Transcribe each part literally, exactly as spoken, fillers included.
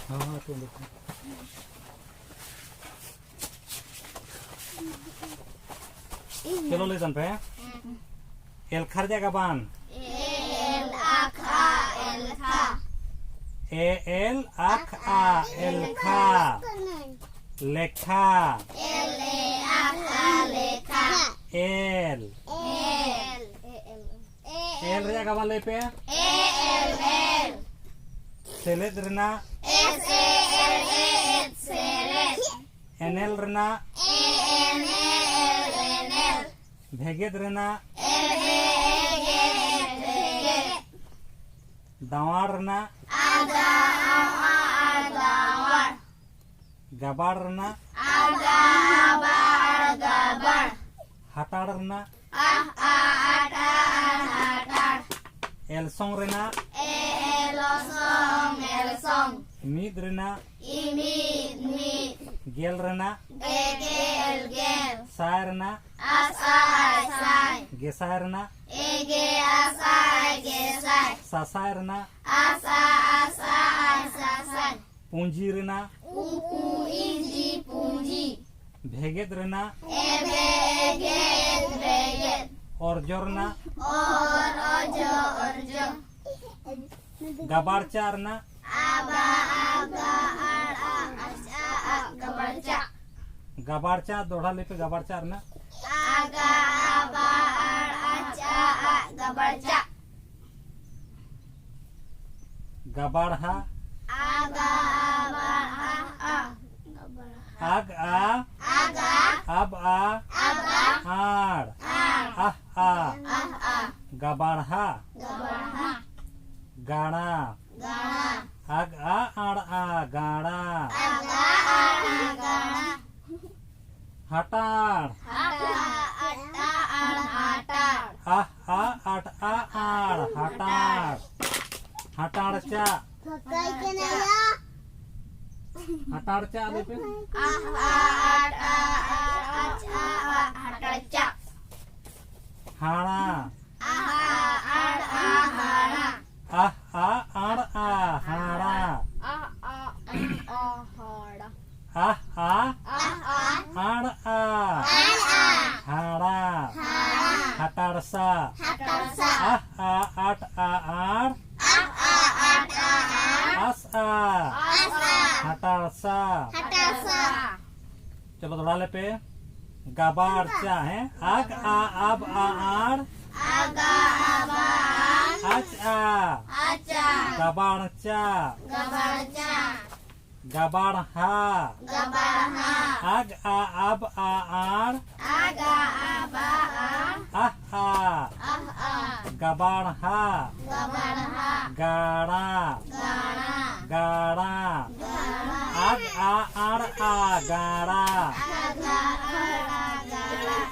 ᱦᱚᱸ, ᱦᱚᱸ, ᱴᱷᱤᱠ ᱜᱮᱭᱟ᱾ ᱪᱚᱞᱚ, ᱞᱟᱹᱭ ᱛᱟᱵᱚᱱ ᱯᱮ᱾ ᱮᱞᱠᱷᱟ ᱨᱮᱭᱟᱜ ᱜᱟᱵᱟᱱ᱾ ᱮ ᱮᱞ ᱟᱠᱷᱟ, ᱮᱞᱠᱷᱟ᱾ ᱮ ᱮᱞ ᱟᱠᱷᱟ, ᱮᱞᱠᱷᱟ᱾ ᱞᱮᱠᱷᱟ᱾ ᱮᱞ ᱮ ᱟᱠᱷᱟ, ᱞᱮᱠᱷᱟ᱾ ᱮᱞ᱾ ᱮᱞ᱾ ᱮᱞ ᱨᱮᱭᱟᱜ ᱜᱟᱵᱟᱱ ᱞᱟᱹᱭ ᱯᱮ᱾ A L, L. ᱥᱮᱞᱮᱫ ᱨᱮᱱᱟᱜ᱾ S A L A D, ᱥᱮᱞᱮᱫ᱾ ᱮᱱᱮᱞ ᱨᱮᱱᱟᱜ᱾ ᱮ ᱮᱱ ᱮ ᱮᱞ, ᱮᱱᱮᱞ᱾ ᱵᱷᱮᱜᱮᱫ ᱨᱮᱱᱟᱜ᱾ ᱮ ᱵᱷᱮ ᱮ ᱜᱮ ᱮᱫ, ᱵᱷᱮᱜᱮᱫ᱾ ᱫᱟᱣᱟᱲ ᱨᱮᱱᱟᱜ᱾ ᱟ ᱫᱟ ᱟ ᱟ ᱟᱲ, ᱫᱟᱣᱟᱲ᱾ ᱜᱟᱵᱟᱲ ᱨᱮᱱᱟᱜ᱾ ᱟ ᱜᱟ ᱟ ᱵᱟ ᱟᱲ, ᱜᱟᱵᱟᱲ᱾ ᱦᱟᱴᱟᱲ ᱨᱮᱱᱟᱜ᱾ ᱟᱦ ᱟ ᱟᱴ ᱟ ᱟᱲ, ᱦᱟᱴᱟᱲ᱾ ᱮᱞᱥᱚᱝ ᱨᱮᱱᱟᱜ᱾ ᱮ ᱮᱞ ᱚ ᱥᱚᱝ, ᱮᱞᱥᱚᱝ᱾ ᱢᱤᱫ ᱨᱮᱱᱟᱜ᱾ ᱤ ᱢᱤᱫ, ᱢᱤᱫ᱾ ᱜᱮᱞ ᱨᱮᱱᱟᱜ᱾ ᱜᱮ ᱜᱮᱞ, ᱜᱮᱞ᱾ ᱥᱟᱭ ᱨᱮᱱᱟᱜ᱾ ᱟᱥ ᱟ ᱟᱭ, ᱥᱟᱭ᱾ ᱜᱮᱥᱟᱭ ᱨᱮᱱᱟᱜ᱾ ᱮ ᱜᱮ ᱟᱥ ᱟ ᱟᱭ, ᱜᱮᱥᱟᱭ᱾ ᱥᱟᱥᱟᱭ ᱨᱮᱱᱟᱜ᱾ ᱟᱥ ᱟ ᱟᱥ ᱟ ᱟᱭ, ᱥᱟᱥᱟᱭ᱾ ᱯᱩᱸᱡᱤ ᱨᱮᱱᱟᱜ᱾ ᱩ ᱯᱩ ᱤ ᱡᱤ, ᱯᱩᱸᱡᱤ᱾ ᱵᱷᱮᱜᱮᱫ ᱨᱮᱱᱟᱜ᱾ ᱮ ᱵᱷᱮ ᱮ ᱜᱮ ᱮᱫ, ᱵᱷᱮᱜᱮᱫ᱾ ᱚᱨᱡᱚ ᱨᱮᱱᱟᱜ᱾ ᱚ ᱨ ᱚ ᱡᱚ, ᱚᱨᱡᱚ᱾ ᱜᱟᱵᱟᱲᱪᱟᱜ ᱨᱮᱱᱟᱜ᱾ ᱟ ᱵᱟ ᱟ ᱜᱟ ᱟᱲ ᱟ ᱟᱪ ᱟ ᱟᱜ, ᱜᱟᱵᱟᱲᱪᱟᱜ᱾ ᱜᱟᱵᱟᱲᱪᱟᱜ, ᱫᱚᱦᱲᱟ ᱞᱟᱹᱭ ᱯᱮ, ᱜᱟᱵᱟᱲᱪᱟᱜ ᱨᱮᱱᱟᱜ᱾ ᱟ ᱜᱟ ᱟ ᱵᱟ ᱟᱲ ᱟᱪ ᱟ ᱟᱜ, ᱜᱟᱵᱟᱲᱪᱟᱜ᱾ ᱜᱟᱵᱟᱲᱦᱟ᱾ ᱟ ᱜᱟ ᱟ ᱵᱟ ᱟ ᱟ, ᱜᱟᱵᱟᱲᱦᱟ᱾ ᱟᱜ ᱟ᱾ ᱟᱜ ᱟ᱾ ᱟᱵ ᱟ᱾ ᱟᱵ ᱟ᱾ ᱟᱲ᱾ ᱟᱲ᱾ ᱟᱦ ᱟ᱾ ᱟᱦ ᱟ᱾ ᱜᱟᱵᱟᱲᱦᱟ᱾ ᱜᱟᱵᱟᱲᱦᱟ᱾ ᱜᱟᱲᱟ᱾ ᱜᱟᱲᱟ᱾ ᱟᱜ ᱟ ᱟᱲ ᱟ, ᱜᱟᱲᱟ᱾ ᱟᱜ ᱟ ᱟᱲ ᱟ, ᱜᱟᱲᱟ᱾ ᱦᱟᱴᱟᱲ᱾ ᱦᱟᱴ ᱟ ᱟᱴ ᱟ ᱟᱲ, ᱦᱟᱴᱟᱲ᱾ ᱟᱦ ᱟ ᱟᱴ ᱟ ᱟᱲ, ᱦᱟᱴᱟᱲ᱾ ᱦᱟᱴᱟᱲ ᱪᱟᱜ᱾ ᱦᱟᱴᱟᱲ ᱪᱟᱜ ᱞᱟᱹᱭ ᱯᱮ᱾ ᱟᱦ ᱟ ᱟᱴ ᱟ ᱟᱲ ᱟᱪ ᱟ ᱟᱜ, ᱦᱟᱴᱟᱲ ᱪᱟᱜ᱾ ᱦᱟᱲᱟ᱾ ᱟᱦ ᱟ ᱟᱲ ᱟ, ᱦᱟᱲᱟ᱾ ᱟᱦ ᱟ ᱟᱲ ᱟ, ᱦᱟᱲᱟ᱾ ᱟᱦ ᱟ ᱟᱦ ᱟ, ᱟᱦ ᱟ, ᱟᱲ ᱟ, ᱟᱲ ᱟ, ᱦᱟᱲᱟ, ᱦᱟᱲᱟ, ᱦᱟᱴᱟᱲ ᱥᱟ, ᱦᱟᱴᱟᱲ ᱥᱟ, ᱟᱦ ᱟ ᱟᱴ ᱟ ᱟᱲ, ᱟᱦ ᱟ ᱟᱴ ᱟ ᱟᱲ, ᱟᱥ ᱟ, ᱟᱥ ᱟ, ᱦᱟᱴᱟᱲ ᱥᱟ, ᱦᱟᱴᱟᱲ ᱥᱟ᱾ ᱪᱚᱞᱚ ᱫᱚᱦᱲᱟ ᱞᱮᱯᱮ᱾ ᱜᱟᱵᱟᱲ ᱪᱟ, ᱦᱮᱸ? ᱟᱜ ᱟ ᱟᱵ ᱟ ᱟᱲ, ᱟᱜ ᱟ ᱟᱵ ᱟ ᱟᱲ, ᱟᱪ ᱟ, ᱟᱪ ᱟ, ᱜᱟᱵᱟᱲ ᱪᱟ, ᱜᱟᱵᱟᱲ ᱪᱟ, ᱜᱟᱵᱟᱲ ᱦᱟ, ᱜᱟᱵᱟᱲ ᱦᱟ, ᱟᱜ ᱟ ᱟᱵ ᱟ ᱟᱲ, ᱟᱜ ᱟ ᱟᱵ ᱟ ᱟᱲ, ᱟᱦ ᱟ, ᱟᱦ ᱟ, ᱜᱟᱵᱟᱲ ᱦᱟ, ᱜᱟᱵᱟᱲ ᱦᱟ, ᱜᱟᱲᱟ, ᱜᱟᱲᱟ, ᱜᱟᱲᱟ, ᱜᱟᱲᱟ, ᱟᱜ ᱟ ᱟᱲ ᱟ ᱜᱟᱲᱟ, ᱟᱜ ᱟ ᱟᱲ ᱟ ᱜᱟᱲᱟ,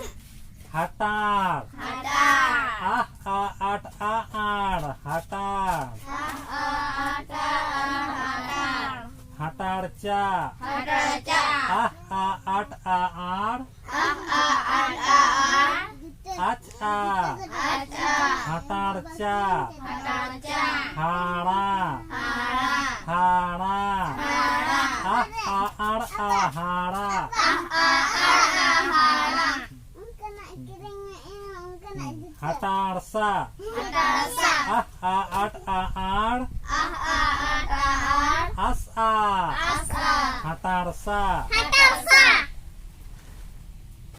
ᱦᱟᱴᱟᱲ, ᱦᱟᱴᱟᱲ, ᱟᱦ ᱟ ᱟᱴ ᱟ ᱟᱲ, ᱦᱟᱴᱟᱲ, ᱟᱦ ᱟ ᱟᱴ ᱟ ᱟᱲ, ᱦᱟᱴᱟᱲ, ᱦᱟᱴᱟᱲ ᱪᱟ, ᱦᱟᱴᱟᱲ ᱪᱟ, ᱟᱦ ᱟ ᱟᱴ ᱟ ᱟᱲ, ᱟᱦ ᱟ ᱟᱴ ᱟ ᱟᱲ, ᱟᱪ ᱟ, ᱟᱪ ᱟ, ᱦᱟᱴᱟᱲ ᱪᱟ, ᱦᱟᱴᱟᱲ ᱪᱟ, ᱦᱟᱲᱟ, ᱦᱟᱲᱟ, ᱦᱟᱲᱟ, ᱦᱟᱲᱟ, ᱟᱦ ᱟ ᱟᱲ ᱟ ᱦᱟᱲᱟ, ᱟᱦ ᱟ ᱟᱲ ᱟ ᱦᱟᱲᱟ, ᱦᱟᱴᱟᱲ ᱥᱟ, ᱦᱟᱴᱟᱲ ᱥᱟ, ᱟᱦ ᱟ ᱟᱴ ᱟ ᱟᱲ, ᱟᱦ ᱟ ᱟᱴ ᱟ ᱟᱲ, ᱟᱥ ᱟ, ᱟᱥ ᱟ, ᱦᱟᱴᱟᱲ ᱥᱟ,